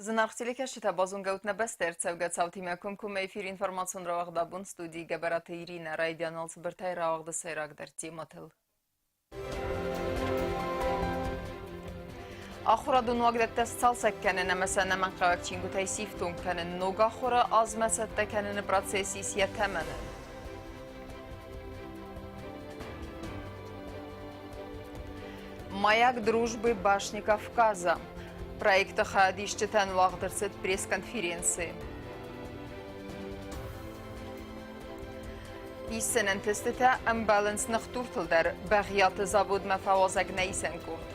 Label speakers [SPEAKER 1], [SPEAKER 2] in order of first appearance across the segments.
[SPEAKER 1] Зынаргъ телекӕсджытӕ, базонгӕ ут нӕ бӕстӕ ӕрцӕугӕ цаутимӕ комкоммӕ эфир информацион рауагъд абон студийы Гӕбӕраты Иринӕ райдианыл цыбыртӕй рауагъды сӕйрагдӕр темӕтыл. Ахуырадон уагдӕттӕ сцалцӕг кӕнын ӕмӕ сӕ ӕнӕмӕнгхъӕуӕг чингуытӕй сифтонг кӕнын ног ахуыры азмӕ цӕттӕ кӕныны процесс ис йӕ тӕмӕны. Маяк дружбы башни Кавказа. Проекты хайадисджытӕн уагъд ӕрцыд пресс-конференци. Исӕн ӕнтыстытӕ ӕмбӕлынц ныхдуртыл дӕр. Бӕгъиаты заводмӕ фӕуазӕг нӕ исӕн къорд.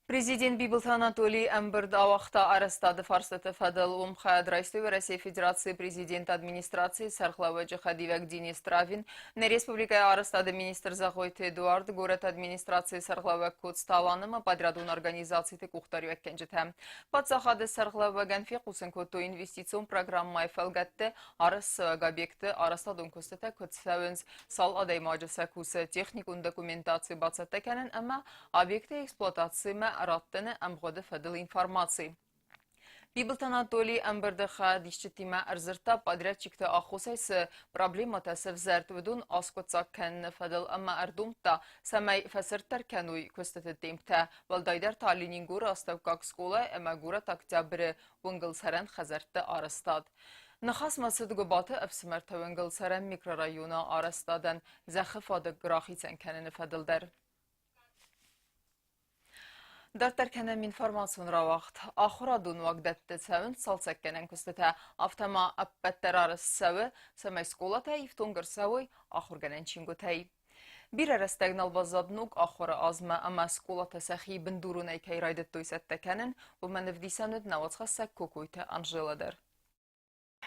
[SPEAKER 1] Президент Бибылты Анатолий ӕмбырд ауагъта арӕзтады фарстаты фӕдыл. Уым хайад райстой Уӕрӕсейы Федерацийы президенты администрацийы сӕргълӕууӕджы хӕдивӕг Денис Травин, нӕ республикӕйы арӕзтады министр Зӕгъойты Эдуард, горӕты администрацийы сӕргълӕууӕг Коцты Алан ӕмӕ подрядон организациты къухдариуӕггӕнджытӕ. Паддзахады сӕргълӕууӕгӕн фехъусын кодтой инвестицион программӕйы фӕлгӕтты арӕзтцӕуӕг объектты арӕзтадон куыстытӕ куыд цӕуынц, цал адӕймаджы сӕ кусы, техникон документаци бацӕттӕ кӕнын ӕмӕ объекты эксплуатацимӕ раттыны ӕмгъуыды фӕдыл информаци. Бибылты Анатолий ӕмбырды хайадисджытимӕ ӕрдзырдта подрядчикты аххосӕй цы проблемӕтӕ сӕвзӕрд, уыдон аскъуыддзаг кӕныны фӕдыл ӕмӕ ӕрдомдта, цӕмӕй фӕцырддӕр кӕной куыстыты темптӕ, уӕлдайдӕр та Ленингоры астӕуккаг скъолайы ӕмӕ горӕт Октябры уынгыл цӕрӕн хӕдзӕртты арӕзтад. Ныхас ма цыд Гуыбаты ӕфсымӕрты уынгыл цӕрӕн микрорайоны арӕзтадӕн зӕххы фадыг рахицӕн кӕныны фӕдыл дӕр. Дарддӕр кӕнӕм информацион рауагъд. Ахуырадон уагдӕтты цӕуынц цалцӕггӕнӕн куыстытӕ, афтӕ ма ӕппӕт дӕр арӕзт цӕуы, цӕмӕй скъолатӕ ифтонг ӕрцӕуой ахуыргӕнӕн чингуытӕй. Бирӕ рӕстӕг нал баззад ног ахуыры азмӕ ӕмӕ скъолатӕ сӕхи бындуронӕй кӕй райдыдтой цӕттӕ кӕнын, уымӕн ӕвдисӕн уыд нӕ уацхӕссӕг Кокойты Анжела дӕр.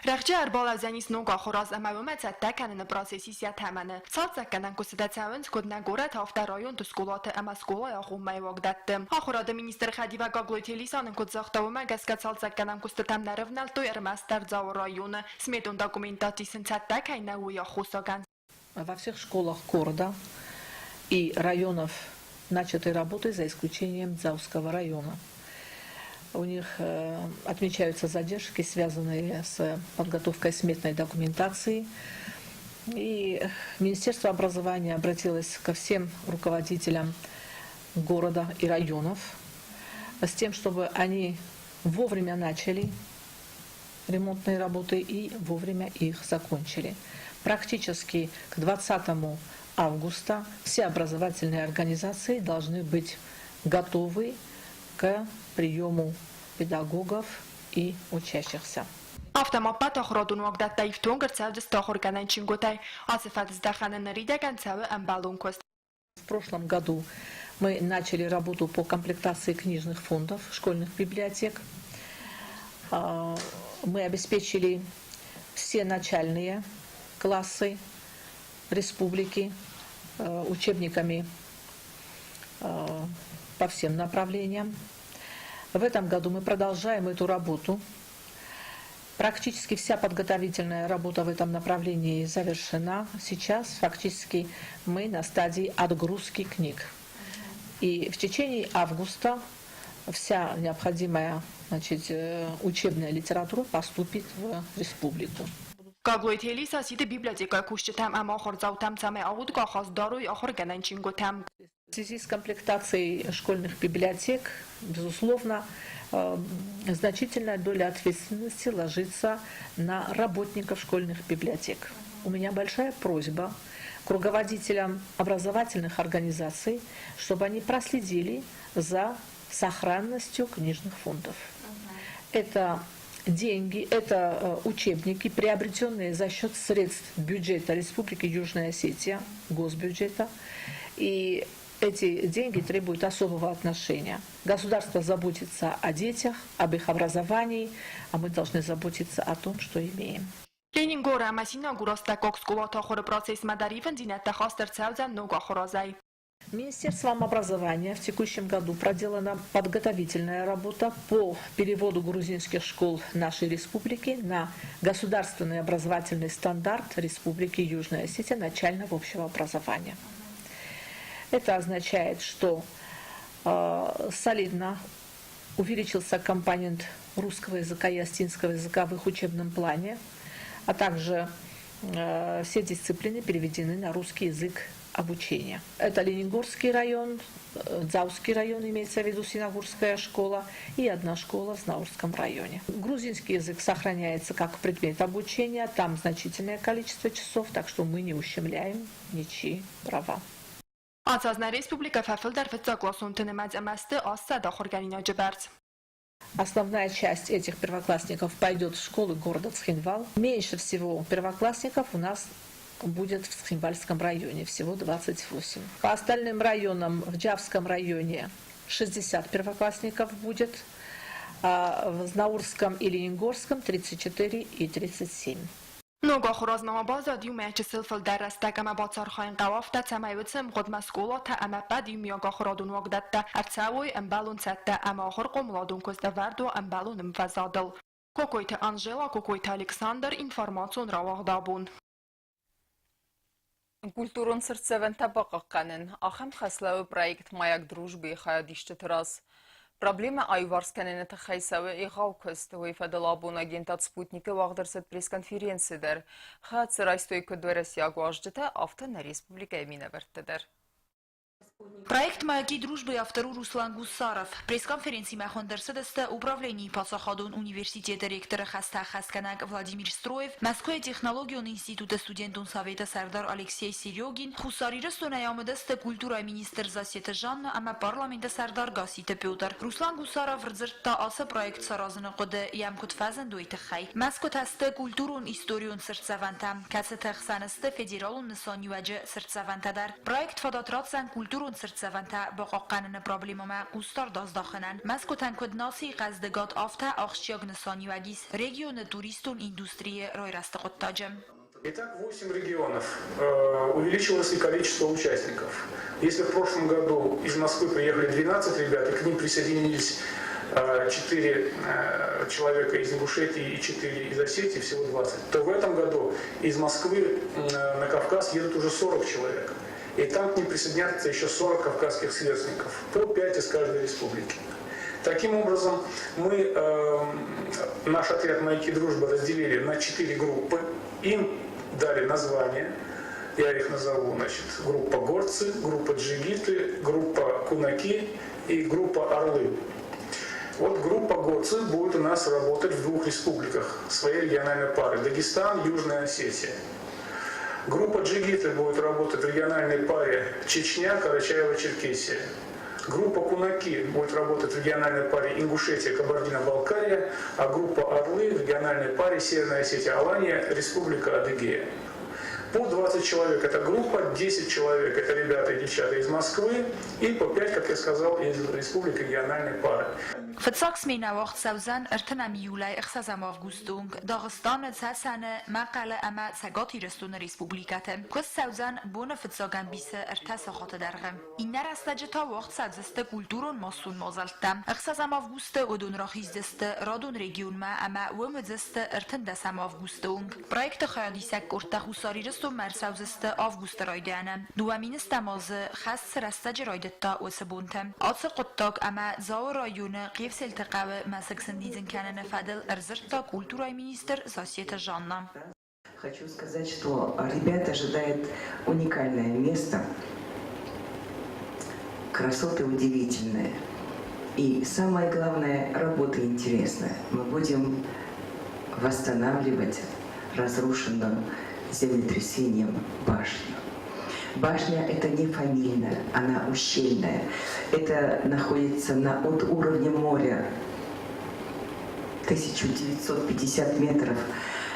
[SPEAKER 2] Рӕхджы ӕрбалӕудзӕнис ног ахуыраз ӕмӕ уымӕ цӕттӕ кӕныны процесс ис йӕ тӕмӕны. Цалцӕггӕнӕн куыстытӕ цӕуынц куыд нӕ горӕты, афтӕ районты скъолаты ӕмӕ скъолайы агъоммӕйы уагдӕтты. Ахуырады министры хӕдивӕг Гаглойты Элиса нын куыд загъта, уымӕ гӕсгӕ цалцӕггӕнӕн куыстытӕм нӕ рывнӕлдтой ӕрмӕстдӕр Дзауы районы. Сметон документаци сын цӕттӕ кӕй нӕ, уый аххосагӕн.
[SPEAKER 3] Во всех школах города и районов начаты работы за исключением Дзауского района. У них отмечаются задержки, связанные с подготовкой сметной документации. И Министерство образования обратилось ко всем руководителям города и районов с тем, чтобы они вовремя начали ремонтные работы и вовремя их закончили. Практически к 20 августа все образовательные организации должны быть готовы к приему педагогов и учащихся.
[SPEAKER 2] Афтӕ ма ӕппӕт ахуырадон уагдӕттӕ ифтонг ӕрцӕудзысты ахуыргӕнӕн чингуытӕй. Ацы фӕдыздӕхӕны ныридӕгӕн цӕуы ӕмбӕлон куыст.
[SPEAKER 3] В прошлом году мы начали работу по комплектации книжных фондов школьных библиотек. Мы обеспечили все начальные классы республики учебниками по всем направлениям. В этом году мы продолжаем эту работу. Практически вся подготовительная работа в этом направлении завершена. Сейчас фактически мы на стадии отгрузки книг. И в течение августа вся необходимая, значит, учебная литература поступит в республику.
[SPEAKER 2] Гаглойты Элиса сиды библиотекӕйы кусджытӕм ӕмӕ ахуырдзаутӕм, цӕмӕй аудгӕ ахаст дарой ахуыргӕнӕн чингуытӕм.
[SPEAKER 3] В связи с комплектацией школьных библиотек, безусловно, значительная доля ответственности ложится на работников школьных библиотек. У меня большая просьба к руководителям образовательных организаций, чтобы они проследили за сохранностью книжных фондов. Это деньги, это учебники, приобретенные за счет средств бюджета Республики Южная Осетия, госбюджета. И эти деньги требуют особого отношения. Государство заботится о детях, об их образовании, а мы должны заботиться о том, что имеем.
[SPEAKER 2] Ленингоры ӕмӕ Синагуры астӕуккаг скъолаты ахуыры процессмӕ дӕр ивындзинӕдтӕ хаст ӕрцӕудзӕн ног ахуыразӕй.
[SPEAKER 3] Министерством образования в текущем году проделана подготовительная работа по переводу грузинских школ нашей республики на государственный образовательный стандарт Республики Южная Осетия начального общего образования. Это означает, что солидно увеличился компонент русского языка и осетинского языка в их учебном плане, а также все дисциплины переведены на русский язык обучения. Это Ленингорский район, Дзауский район, имеется в виду Синагурская школа, и одна школа в Знаурском районе. Грузинский язык сохраняется как предмет обучения, там значительное количество часов, так что мы не ущемляем ничьи права.
[SPEAKER 2] Ацы аз нӕ республикӕ фӕфылдӕр фыццагкъласонты нымӕц ӕмӕ сты 800 ахуыргӕнинаджы бӕрц.
[SPEAKER 3] Основная часть этих первоклассников пойдет в школы города Цхинвал. Меньше всего первоклассников у нас будет в Цхинвальском районе, всего 28. По остальным районам, в Джавском районе 60 первоклассников будет, а в Знаурском и Ленингорском 34 и 37.
[SPEAKER 2] Ног ахуыр азмӕ ма баззад иу мӕйы чысыл фылдӕр рӕстӕг ӕмӕ бацархайын хъӕуы афтӕ, цӕмӕй уыцы ӕмгъуыдмӕ скъолатӕ ӕмӕ ӕппӕт иумиагахуырадон уагдӕттӕ ӕрцӕуой ӕмбӕлон цӕттӕ ӕмӕ ахуыр-хъомыладон куыст ӕвӕрд уа ӕмбӕлон ӕмвӕзадыл. Кокойты Анжела, Кокойты Александр, информацион рауагъд абон.
[SPEAKER 1] Культурон цыртдзӕвӕнтӕ бахъахъхъӕнын ахӕм хӕслӕуы проект «Маяк дружбы» хайадисджыты раз. Проблемӕ аиуварс кӕныны тыххӕй цӕуы егъау куыст. Уый фӕдыл абон агентад «Спутник»-ы уагъд ӕрцыд пресс-конференци дӕр. Хӕцы райстой куыд уӕрӕсейаг уазджытӕ, афтӕ нӕ республикӕйы минӕвӕрттӕ дӕр.
[SPEAKER 4] Проект «Маяки дружбы» автор у Руслан Гуссаров. Пресс-конференцимӕ хуынд ӕрцыдысты управленийы паддзахадон университеты ректоры хӕстӕ ӕххӕстгӕнӕг Владимир Строев, Мӕскуыйы технологион институты студентон советы сӕрдар Алексей Серегин, Хуссар Ирыстонӕй амыдысты культурӕйы министр Зассеты Жанна ӕмӕ парламенты сӕрдар Гасситы Петр. Руслан Гусаров ӕрдзырдта ацы проект саразыны хъуыды йӕм куыд фӕзынд, уый тыххӕй. Мӕскуытӕ сты культурон-историон цыртдзӕвӕнтӕ, кӕцыты хсӕн сты федералон нысаниуӕджы цыртдзӕвӕнтӕ дӕр. Проект фадат ратдзӕн культурон цыртдзӕвӕнтӕ бахъахъхъӕныны проблемӕмӕ хъусдард аздахынӕн. Мӕскуытӕн куыд нацийы хъӕздыгад, афтӕ ахсджиаг нысаниуӕг ис регионы туристон индустрийы райрӕзты хъуыддаджы.
[SPEAKER 5] Итак, 8 регионов. Увеличилось и количество участников. Если в прошлом году из Москвы приехали 12 ребят, и к ним присоединились 4 человека из Ингушетии и 4 из Осетии, всего 20, то в этом году из Москвы на Кавказ едут уже 40 человек. И там к ним присоединятся еще 40 кавказских сверстников, по 5 из каждой республики. Таким образом, мы наш отряд «Маяки дружбы» разделили на 4 группы. Им дали название. Я их назову, значит, группа «Горцы», группа «Джигиты», группа «Кунаки» и группа «Орлы». Вот группа «Горцы» будет у нас работать в двух республиках своей региональной пары – Дагестан, Южная Осетия. Группа «Джигиты» будет работать в региональной паре Чечня, Карачаево-Черкесия. Группа «Кунаки» будет работать в региональной паре Ингушетия, Кабардино-Балкария, а группа «Орлы» в региональной паре Северная Осетия, Алания, Республика Адыгея. По 20 человек это группа, 10 человек это ребята и девчата из Москвы и по 5, как я сказал, из республик региональной пары.
[SPEAKER 4] Фыццаг сменӕ уагъд цӕудзӕн ӕртынӕм июлӕй ӕхсӕзӕм августы онг Дагъыстаны, Цӕцӕны, Мӕхъӕлы ӕмӕ Цӕгат Ирыстоны республикӕты. Куыст цӕудзӕн боны фыццаг ӕмбисы ӕртӕ сахаты дӕргъы. Иннӕ рӕстӕджы та уагъд цӕудзысты культурон-массон мадзӕлттӕ. Ӕхсӕзӕм августы уыдон рахиздзысты радон регионмӕ ӕмӕ уым уыдзысты ӕртындӕсӕм августы онг. Проекты хайадисӕг къордтӕ Хуссар Ирыстонмӕ ӕрцӕудзысты августы райдианы. Дыууӕ мины азы хӕст цы рӕстӕджы райдыдта, уыцы бонты. Ацы хъуыддаг ӕмӕ Дзауы районы Хъевселты хъӕуы мӕсыг сӕндидзын кӕныны фӕдыл ӕрдзырдта культурӕйы министр Зассеты Жанна.
[SPEAKER 6] Хочу сказать, что ребят ожидает уникальное место, красоты удивительные. И самое главное, работа интересная. Мы будем восстанавливать разрушенную землетрясением башню. Башня это не фамильная, она ущельная. Это находится от уровня моря 1950 метров.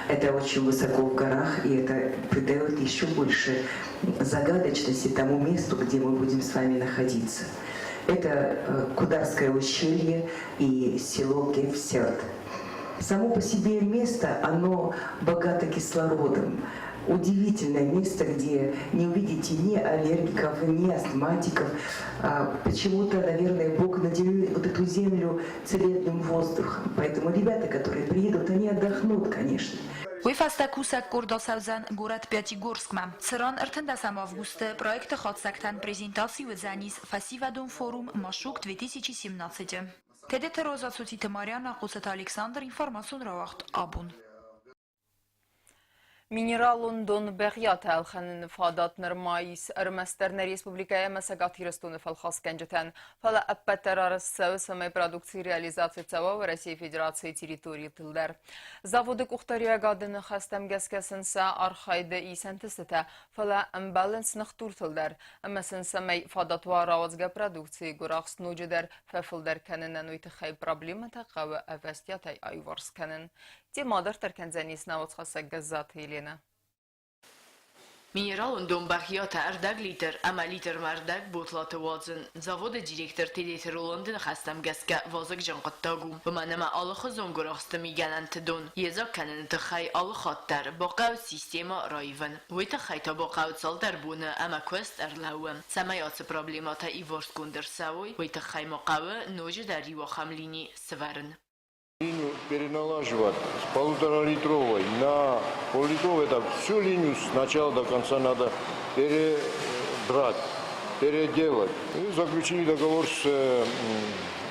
[SPEAKER 6] Это очень высоко в горах, и это придает еще больше загадочности тому месту, где мы будем с вами находиться. Это Кударское ущелье и село Гевсерт. Само по себе место, оно богато кислородом. Удивительное место, где не увидите ни аллергиков, ни астматиков. Почему-то, наверное, Бог наделил вот эту землю целебным воздухом. Поэтому ребята, которые приедут, они отдохнут, конечно.
[SPEAKER 4] Уый фӕстӕ кусӕг къорд ацӕудзӕн горӕт Пятигорскмӕ, цыран 13 августы проекты хатдзӕгтӕн презентаци уыдзӕнис фӕсивӕдон форум Машук 2017-ы. Тедеты Роза, Цуциты Марьяна, Хъуцаты Александр, информацион рауагъд Абон.
[SPEAKER 1] Минералон дон Бӕгъиатӕ ӕлхӕныны фадат нырма ис ӕрмӕстдӕр нӕ республикӕйы ӕмӕ Цӕгат Ирыстоны фӕлхасгӕнджытӕн, фӕлӕ ӕппӕт дӕр арӕзт цӕуы, цӕмӕй продукци реализаци цӕуа Уӕрӕсейы Федерацийы территоритыл дӕр. Заводы къухдариуӕгады ныхӕстӕм гӕсгӕ сын сӕ архайды ис ӕнтыстытӕ, фӕлӕ ӕмбӕлынц ныхдуртыл дӕр, ӕмӕ сын цӕмӕй фадат уа рауадзгӕ продукцийы гуырахст ноджыдӕр фӕфылдӕр кӕнынӕн, уый тыххӕй проблемӕтӕ хъӕуы ӕвӕстиатӕй аиуварс кӕнын. Темӕ дарддӕр кӕндзӕнис нӕ уацхӕссӕг Гӕззаты Еленӕ.
[SPEAKER 7] Минералон дон Бӕгъиатӕ ӕрдӕг литр ӕмӕ литрмӕ ӕрдӕг ботлаты уадзын. Заводы директор Тедеты Роланды ныхӕстӕм гӕсгӕ вазыгджын хъуыддаг у, уымӕн ӕмӕ алыхуызон гуырахсты мигӕнӕнты дон йедзаг кӕныны тыххӕй алы хатт дӕр бахъӕуы системӕ раивын. Уый тыххӕй та бахъӕуы цалдӕр боны ӕмӕ куыст ӕрлӕууы. Цӕмӕй ацы проблемӕтӕ иуварсгонд ӕрцӕуой, уый тыххӕй ма хъӕуы ноджыдӕр иу ахӕм лини сӕвӕрын.
[SPEAKER 8] Линию переналаживать с полуторалитровой на пол-литровой, это всю линию с начала до конца надо перебрать, переделать. И заключили договор с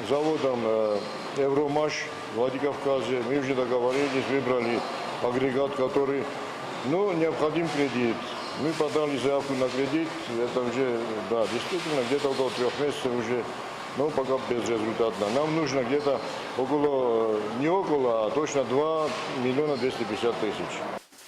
[SPEAKER 8] заводом Евромаш в Владикавказе. Мы уже договорились, выбрали агрегат, который, ну, необходим кредит. Мы подали заявку на кредит, это уже, да, действительно, где-то около 3 месяцев уже, но пока безрезультатно. Нам нужно где-то около, не около, а точно 2 миллиона 250 тысяч.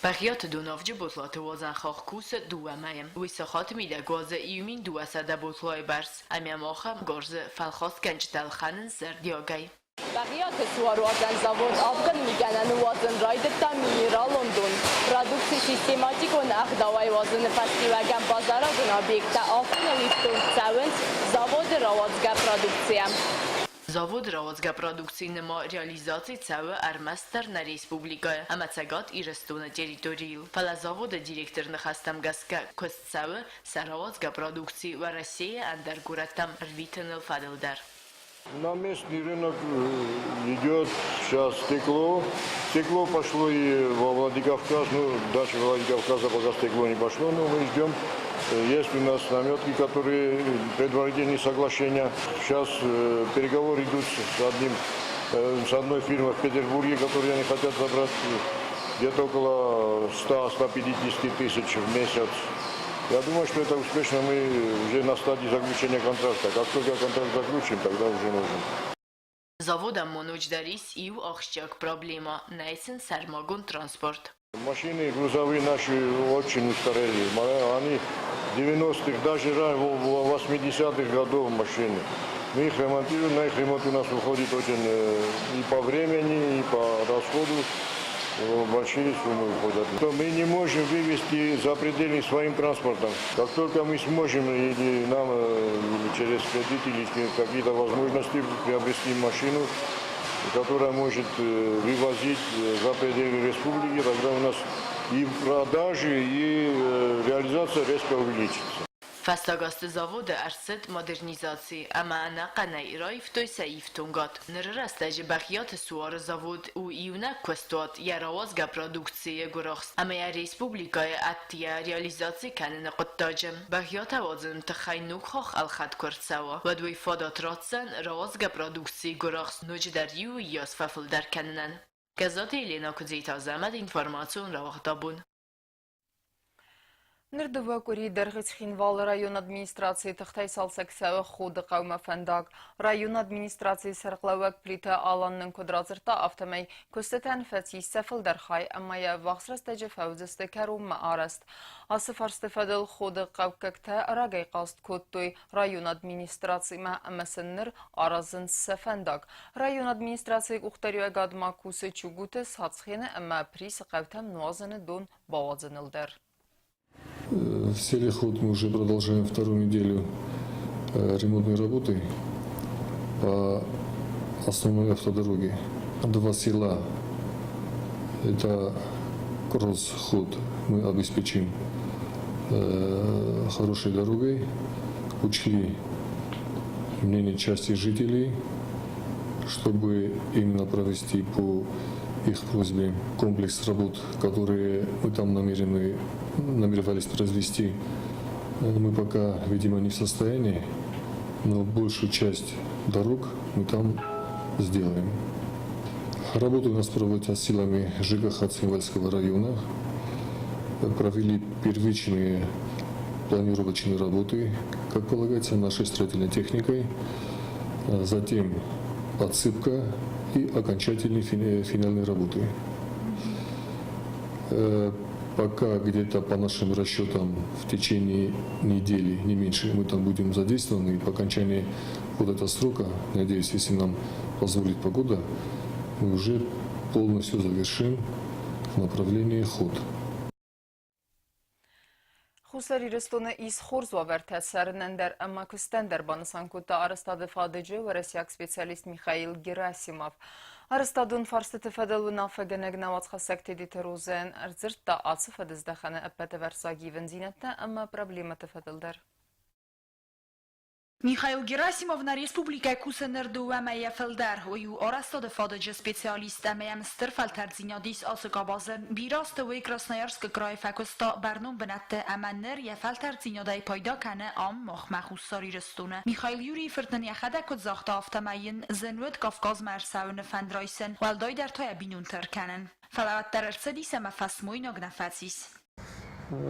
[SPEAKER 7] Бӕгъиаты дон авджы ботлаты уадзӕн хахх кусы 2 мӕйы. Уый сахаты мидӕг уадзы 1200 ботлайы бӕрц. Ӕмӕ ма ахӕм гарзы фӕлхасгӕнджытӕ ӕлхӕнынц зӕрдиагӕй.
[SPEAKER 1] Бӕгъиаты суаруадзӕн завод авгын мигӕнӕны уадзын райдыдта минералон дон. Продукци систематикон ӕгъдауӕй уадзыны фӕстиуӕгӕн базарадон объекттӕ афоныл ифтонг цӕуынц заводы рауадзгӕ продукцийӕ.
[SPEAKER 7] Заводы рауадзгӕ продукци нырма реализаци цӕуы ӕрмӕстдӕр нӕ республикӕйы ӕмӕ Цӕгат Ирыстоны территорийыл. Фӕлӕ заводы директоры ныхӕстӕм гӕсгӕ куыст цӕуы сӕ рауадзгӕ продукци Уӕрӕсейы ӕндӕр горӕттӕм ӕрвитыныл фӕдыл дӕр.
[SPEAKER 8] На местный рынок идет сейчас стекло. Стекло пошло и во Владикавказ, ну, дальше Владикавказа пока стекло не пошло, но мы ждем. Есть у нас наметки, которые предварительные соглашения. Сейчас переговоры идут с одной фирмой в Петербурге, которые они хотят забрать где-то около 100-150 тысяч в месяц. Я думаю, что это успешно, мы уже на стадии заключения контракта. Как только контракт заключим, тогда уже можем.
[SPEAKER 7] Заводӕн ма ноджыдӕр ис иу ахсджиаг проблемӕ – нӕй сын сӕрмагонд транспорт.
[SPEAKER 8] Машины грузовые наши очень устарели. Они 90-х, даже 80-х годов машины. Мы их ремонтируем, на их ремонт у нас уходит очень и по времени, и по расходу большие суммы уходят. То мы не можем вывести за пределы своим транспортом. Как только мы сможем или нам или через кредит, или какие-то возможности приобрести машину, которая может вывозить за пределы республики, тогда у нас и продажи, и реализация резко увеличится.
[SPEAKER 7] Фӕстаг азты заводы ӕрцыд модернизаци ӕмӕ ӕнӕхъӕнӕй раивтой сӕ ифтонгад. Ныры рӕстӕджы Бӕгъиаты суары завод у иунӕг куыстуат йӕ рауадзгӕ продукцийы гуырахст ӕмӕ йӕ республикӕйы ӕддейӕ реализаци кӕныны хъуыддаджы. Бӕгъиатӕ уадзыны тыххӕй ног хахх ӕлхӕд куы ӕрцӕуа, уӕд уый фадат ратдзӕн рауадзгӕ продукцийы гуырахст ноджыдӕр иу уыйас фӕфылдӕр кӕнынӕн. Гӕззаты Елена Куыдзиты Азӕмӕт информацион рауагъд Абон.
[SPEAKER 1] Ныр 2 къуыри дӕргъы Цхинвалы районы администрацийы тыхтӕй цалцӕг цӕуы Ходы хъӕумӕ фӕндаг. Районы администрацийы сӕргълӕууӕг Плиты Алан нын куыд радзырдта, афтӕмӕй куыстытӕн фӕцис сӕ фылдӕр хай ӕмӕ йӕ ӕввахс рӕстӕджы фӕуыдзысты кӕронмӕ арӕзт. Ацы фарсты фӕдыл Ходы хъӕуккӕгтӕ рагӕй хъаст кодтой районы администрацимӕ ӕмӕ сын ныр аразынц сӕ фӕндаг. Районы администрацийы къухдариуӕгад ма кусы Чугуты, Сацхены ӕмӕ Присы хъӕутӕм нуазыны дон бауадзыныл дӕр.
[SPEAKER 9] В селе Ход мы уже продолжаем вторую неделю ремонтной работы по основной автодороге. Два села – это Кросс-ход мы обеспечим хорошей дорогой, учли мнение части жителей, чтобы именно провести по их просьбе комплекс работ, которые мы там намеревались произвести. Мы пока, видимо, не в состоянии, но большую часть дорог мы там сделаем. Работы у нас проводятся силами ЖКХ Цхинвальского района. Провели первичные планировочные работы, как полагается, нашей строительной техникой. Затем отсыпка и окончательные финальные работы. Пока где-то по нашим расчетам в течение недели, не меньше, мы там будем задействованы. И по окончании вот этого срока, надеюсь, если нам позволит погода, мы уже полностью завершим в направлении Ход.
[SPEAKER 1] Хуссар Ирыстоны ис хорз уавӕртӕ цӕрынӕн дӕр ӕмӕ куыстӕн дӕр, банысан кодта арӕзтады фадыджы уӕрӕсейаг специалист Михаил Герасимов. Арӕзтадон фарстыты фӕдыл уынаффӕгӕнӕг нӕ уацхӕссӕг Тедеты Розӕн ӕрдзырдта ацы фӕдыздӕхӕны ӕппӕт ӕвӕрццаг ивындзинӕдтӕ ӕмӕ проблемӕты фӕдыл дӕр.
[SPEAKER 4] Михаил Герасимов нӕ республикӕйы кусы ныр дыууӕ мӕйӕ фылдӕр. Уый у арӕзтады фадыджы специалист ӕмӕ йӕм стыр фӕлтӕрддзинад ис ацы къабазы. Бирӕ азты уый Красноярскы крайы фӕкуыста бӕрнон бынӕтты ӕмӕ ныр йӕ фӕлтӕрддзинадӕй пайда кӕны ам, махмӕ, Хуссар Ирыстоны. Михаил Юрийы фырт нын йӕхӕдӕг куыд загъта, афтӕмӕй йын зын уыд Кавказмӕ ӕрцӕуыны фӕнд райсын, уӕлдайдӕр та йӕ бинонты ӕркӕнын. Фӕлӕ уӕддӕр ӕрцыдис ӕмӕ фӕсмойнаг нӕ фӕцис.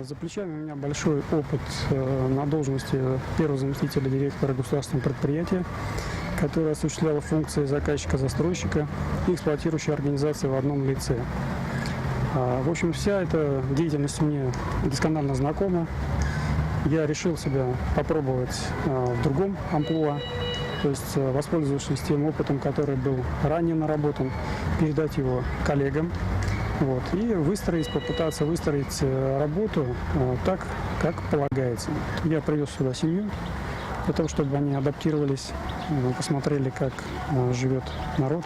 [SPEAKER 10] За плечами у меня большой опыт на должности первого заместителя директора государственного предприятия, которое осуществляло функции заказчика-застройщика и эксплуатирующей организации в одном лице. В общем, вся эта деятельность мне досконально знакома. Я решил себя попробовать в другом амплуа, то есть, воспользовавшись тем опытом, который был ранее наработан, передать его коллегам, вот, и выстроить, попытаться выстроить работу так, как полагается. Я привез сюда семью для того, чтобы они адаптировались, посмотрели, как живет народ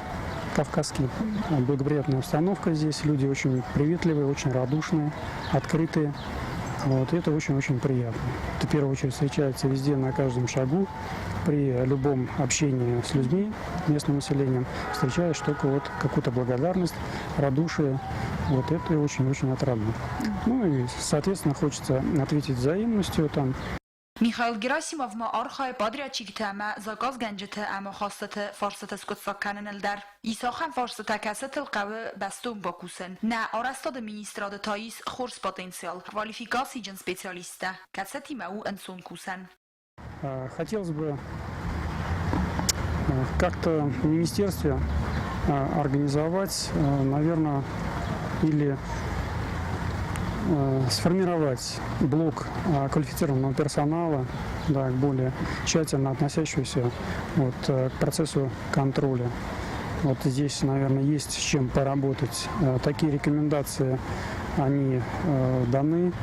[SPEAKER 10] кавказский. Благоприятная обстановка здесь, люди очень приветливые, очень радушные, открытые. Вот, и это очень-очень приятно. Это в первую очередь встречается везде, на каждом шагу, при любом общении с людьми, местным населением, встречаешь только вот какую-то благодарность, радушие. Вот это очень-очень отрадно. Ну и, соответственно, хочется ответить взаимностью там.
[SPEAKER 4] Михаил Герасимов ма архайы подрядчикты ӕмӕ заказгӕнджыты ӕмахастыты фарстыты скъуыддзаг кӕныныл дӕр. Ис ахӕм фарстытӕ, кӕцытыл хъӕуы бӕстон бакусын. Нӕ арӕзтады министрады та ис хорз потенциал, квалификациджын специалисттӕ, кӕцытимӕ у ӕнцон кусӕн.
[SPEAKER 10] Хотелось бы как-то в министерстве организовать, наверное, или сформировать блок квалифицированного персонала, да, более тщательно относящегося вот к процессу контроля. Вот здесь, наверное, есть с чем поработать. Такие рекомендации, они даны.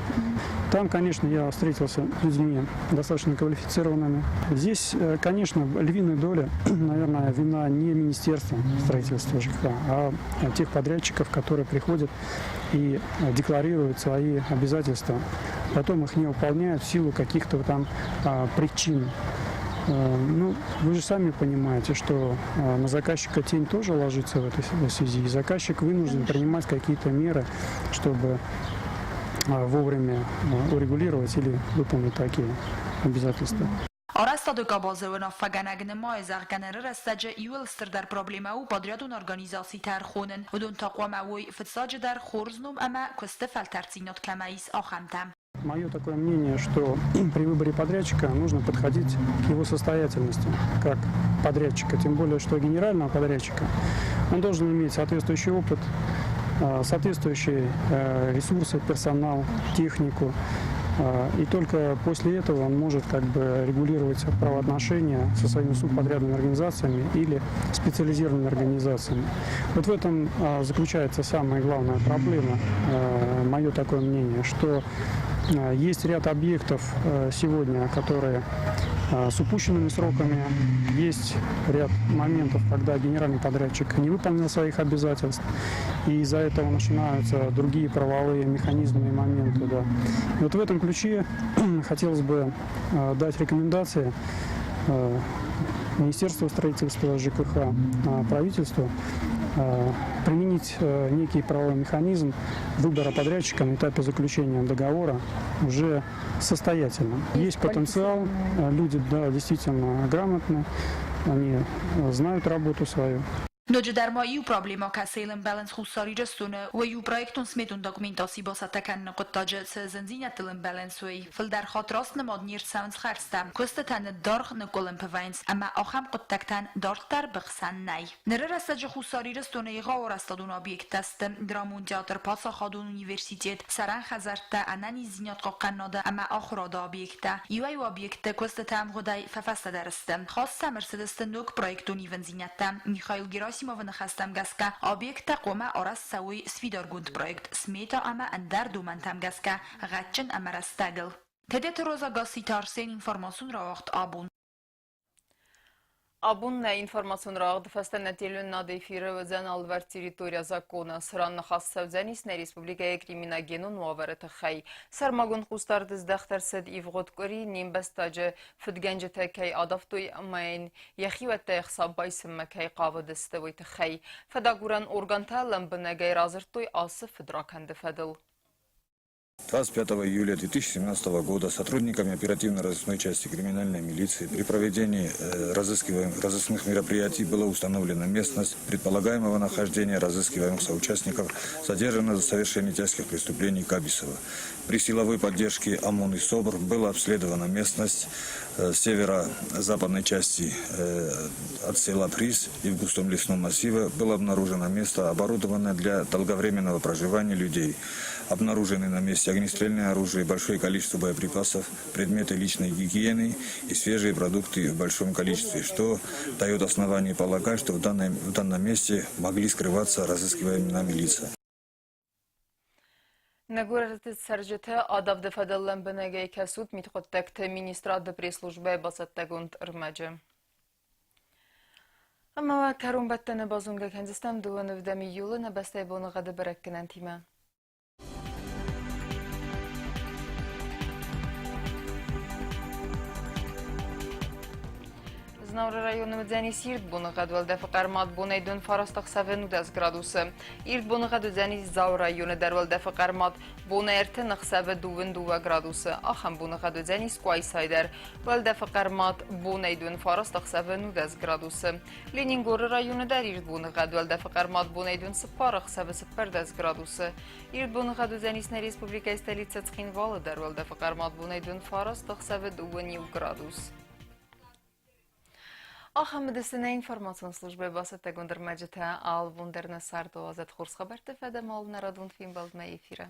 [SPEAKER 10] Там, конечно, я встретился с людьми достаточно квалифицированными. Здесь, конечно, львиная доля, наверное, вина не Министерства строительства ЖКХ, а тех подрядчиков, которые приходят и декларируют свои обязательства. Потом их не выполняют в силу каких-то там причин. Ну, вы же сами понимаете, что на заказчика тень тоже ложится в этой связи. И заказчик вынужден принимать какие-то меры, чтобы вовремя урегулировать или выполнить такие обязательства.
[SPEAKER 4] Арӕзтады къабазы уынаффӕгӕнӕг нымайы, зӕгъгӕ, ныры рӕстӕджы иууыл стырдӕр проблемӕ у подрядон организацитӕ ӕрхонын. Уыдон та хъуамӕ уой, фыццаджыдӕр, хорз ном ӕмӕ куысты фӕлтӕрддзинад кӕмӕ ис, ахӕмтӕ.
[SPEAKER 10] Мое такое мнение, что при выборе подрядчика нужно подходить к его состоятельности как подрядчика, тем более, что генерального подрядчика он должен иметь соответствующий опыт, соответствующие ресурсы, персонал, технику. И только после этого он может как бы регулировать правоотношения со своими субподрядными организациями или специализированными организациями. Вот в этом заключается самая главная проблема, мое такое мнение, что есть ряд объектов сегодня, которые С упущенными сроками. Есть ряд моментов, когда генеральный подрядчик не выполнил своих обязательств, и из-за этого начинаются другие правовые механизмы и моменты. Да. И вот в этом ключе хотелось бы дать рекомендации Министерству строительства, ЖКХ, правительству применить некий правовой механизм выбора подрядчика на этапе заключения договора уже состоятельным. Есть потенциал, люди, да, действительно грамотны, они знают работу свою.
[SPEAKER 4] Ноджыдӕр ма иу проблемӕ, кӕцыйыл ӕмбӕлынц Хуссар Ирыстоны, уый у проектон-сметон документаци бацӕттӕ кӕныны хъуыддаджы цы зындзинӕдтыл ӕмбӕлынц, уый. Фылдӕр хатт раст нымад не рцӕуынц хӕрдзтӕ, куыстытӕ ныддаргъ, ныкъкъуылымпы вӕййынц ӕмӕ ахӕм хъуыддӕгтӕн дарддӕр быхсӕн нӕй. Ныры рӕстӕджы Хуссар Ирыстоны егъау арӕзтадон объекттӕ сты драмон театр, паддзахадон университет, цӕрӕн хӕдзӕрттӕ, ӕнӕниздзинад хъахъхъӕнынады ӕмӕ ахуырады объекттӕ. Иуӕй-иу объектты куыстытӕ ӕмгъуыдӕй фӕфӕстӕдӕр сты. Хаст сӕм ӕрцыдысты ног проектон ивындзинӕдтӕ. Михаил Герасимовы ныхӕстӕм гӕсгӕ, объекттӕ хъуамӕ арӕзт цӕуой сфидаргонд проект, смета ӕмӕ ӕндӕр домӕнтӕм гӕсгӕ, гъӕдджын ӕмӕ рӕстӕгыл. Тедеты Роза Гасситы Арсен информацион рауагъд абон.
[SPEAKER 1] Абон нӕ информацион рауагъды фӕстӕ нӕ телеуынынады эфиры уыдзӕн алывӕрд территория закона, цыран ныхас цӕудзӕнис нӕ республикӕйы криминогенон уавӕры тыххӕй. Сӕрмагонд хъусдард здӕхт ӕрцыд ивгъуыд къуыри не мбӕстаджы фыдгӕнджытӕ кӕй адавтой ӕмӕ йын йӕхиуӕттӕ ӕхца байсынмӕ кӕй хъавыдысты, уый тыххӕй. Фӕдагурӕн органтӕ лӕмбынӕгӕй радзырдтой ацы фыдракӕнды фӕдыл.
[SPEAKER 11] 25 июля 2017 года сотрудниками оперативно-розыскной части криминальной милиции при проведении разыскных мероприятий была установлена местность предполагаемого нахождения разыскиваемых соучастников, задержанных за совершение тяжких преступлений Кабисова. При силовой поддержке ОМОН и СОБР была обследована местность северо-западной части от села Приз и в густом лесном массиве было обнаружено место, оборудованное для долговременного проживания людей. Обнаружены на месте огнестрельное оружие, большое количество боеприпасов, предметы личной гигиены и свежие продукты в большом количестве, что дает основание полагать, что в данном месте могли скрываться разыскиваемые нами лица.
[SPEAKER 1] Нӕ горӕты цӕрджытӕ адавды фӕдыл лӕмбынӕгӕй кӕсут мидхъуыддӕгты министрады пресс-службӕйы бацӕттӕгонд ӕрмӕджы. Ӕмӕ кӕронбӕттӕны базонгӕ кӕндзыстӕм дыууӕ нывдӕм июлы нӕ бӕстӕйы боныгъӕды бӕрӕггӕнӕнтимӕ. Знауыры районы уыдзӕнис ирд боныгъӕд, уӕлдӕфы хъӕрмад бонӕй дон фараст ӕхсӕвы 19 градусы. Ирд боныгъӕд уыдзӕнис Дзауы районы дӕр уӕлдӕфы хъӕрмад бонӕй ӕртын ӕхсӕвы дыууын дыууӕ градусы. Ахӕм боныгъӕд уыдзӕнис Къуайсайы дӕр. Уӕлдӕфы хъӕрмад бонӕй дон фараст ӕхсӕвы 19 градусы. Ленингоры районы дӕр ирд боныгъӕд уӕлдӕфы хъӕрмад бонӕй дон цыппар ӕхсӕвы 14 градусы. Ирд боныгъӕд уыдзӕнис нӕ республикӕйы столицӕ Цхинвалы дӕр уӕлдӕфы хъӕрмад бонӕй дон фараст ӕхсӕвы дыууын иу градус. Ахӕм уыдысты нӕ информацион службӕйы бацӕттӕгонд ӕрмӕджытӕ. Алыбон дӕр нӕ царды уадзӕд хорз хабӕртты фӕдӕм алы нӕ радон фембӕлдмӕ эфиры.